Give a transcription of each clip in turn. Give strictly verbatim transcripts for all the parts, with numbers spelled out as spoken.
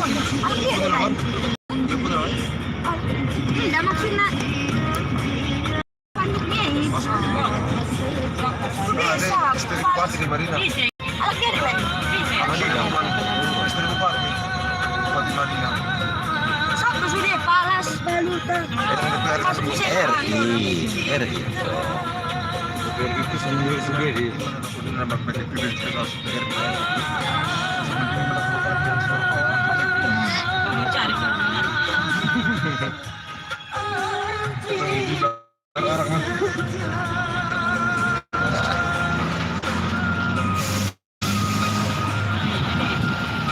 Aquí, ay. La máquina. Queste qua parte di Marina. Marina, queste qua parte. Qua di Marina. Sotto su le palas, valuta. R I, R I.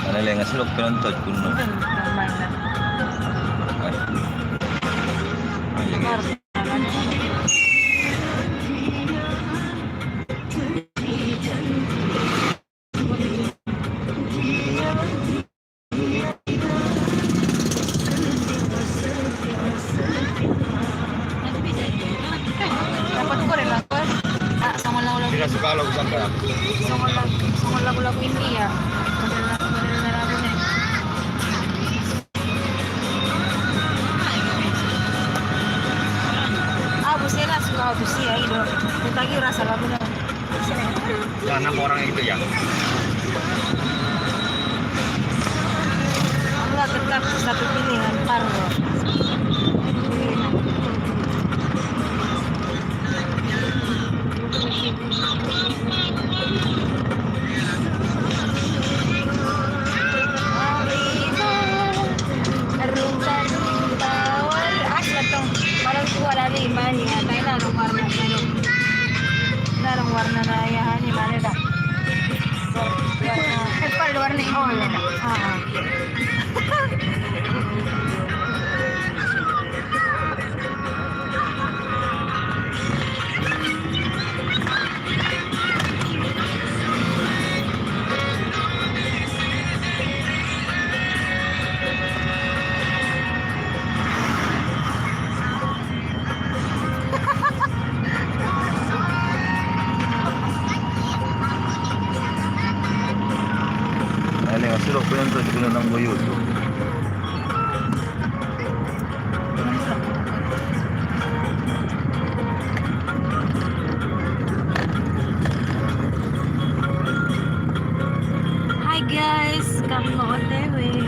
Ana le ngas lok pelon tot kuno. Dapat ko rin ako. Ah, sama lang ulo. Sira sa kalaw sa kaya. Sama lang, sama lang ulo ko India. Madala, madala na lang ulo. Ah, bu sira suka tu si ai do. Kutagi rasa lagu na. Karena orang itu ya. Enggak, tetap satu pilihan, Parlo. Rumba, rumba, wal, ah, siya tong, parang kuha lagi, mani, ah, tayo na, rumba, rumba, rumba. Narong warna na ya, ani, mane da. Warna. Epal warna ini, mane da. Ah, ah. Ay, neng, asulok ko yan, pwede ko na lang buyot. Hi guys, kami O T W.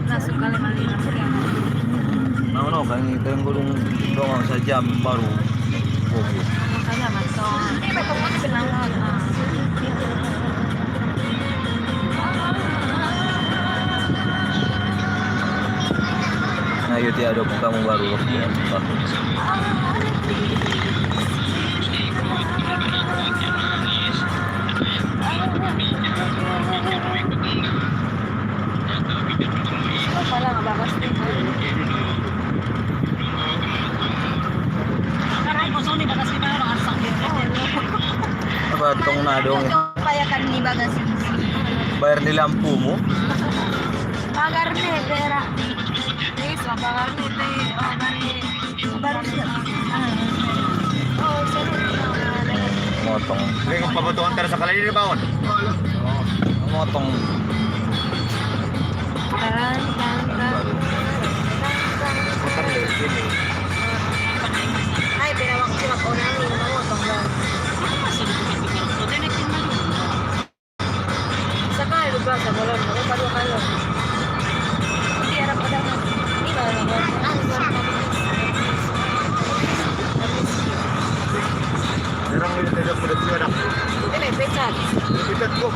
Langsung kali mali na. Nah, no, kan ito yung gulong doon sa jam, baru. Okay. Makanya masuk. Ini betul-betul senang banget. Ah. Nah, yun, tiada kamu baru. Ano pala nga bagas din? Aray ko, so ni bagas kita, mga sakit. Aba, tong na dong. Ito, payakan ni bagas. Bayar ni lampu mo? Pagar ni, pera. Yes, pagar ni, te, oh, gani. Motong. Hindi, kung pabutuan ka na sa kalay, di ba, on? Motong. Taran, taran, taran. Ay, pinawak ko na ang motong lang. Saka, lupa sa balon, ako pa doon kayo. Hindi, harap ka daw. Hindi ba, harap ka? Ah, harap ka. Pero ang pinatay sa pulit ko, anak. Hindi, may pechat. May pechat ko.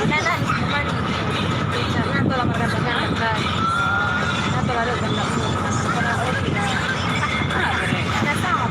Nana, man. Pechat. Nato lang marga sa kanila. Nato lang daw, ganda ko. Para okay na. Nasa ako.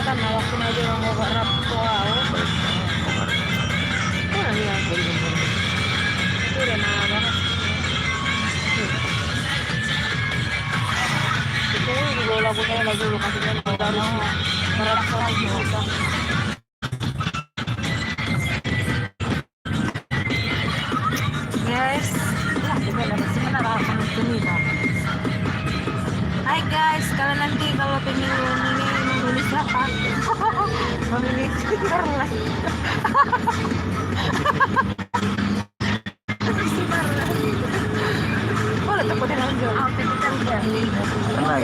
Sama waktu na aja orang mau harap ko au. Baik, mau harap. Kurang ya. Itu udah mahal banget. Itu juga lagunya lagi lu kasih kan baru harap ko lagi. Guys, lah, kita dapat sebenarnya kalau sini, Bang. Hai guys, kalian nanti kalau pemilu ini memilih siapa? Memilih Carles. Boleh tepuk tangan dulu. Oke, kita udah. Nah,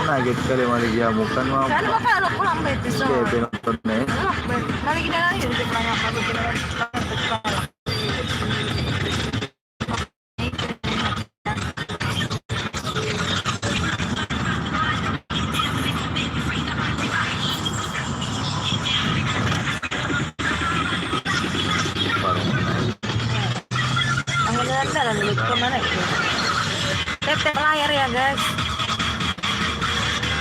nah, gitu kali mali dia bukan mau. Kan bakal lo pulang betul. Oke, penonton nih. Balik kita lagi untuk banyak. Ang maganda lang, luto na na eh. Tap-tap layar ya, guys.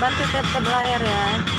Bantu tap-tap layar ya.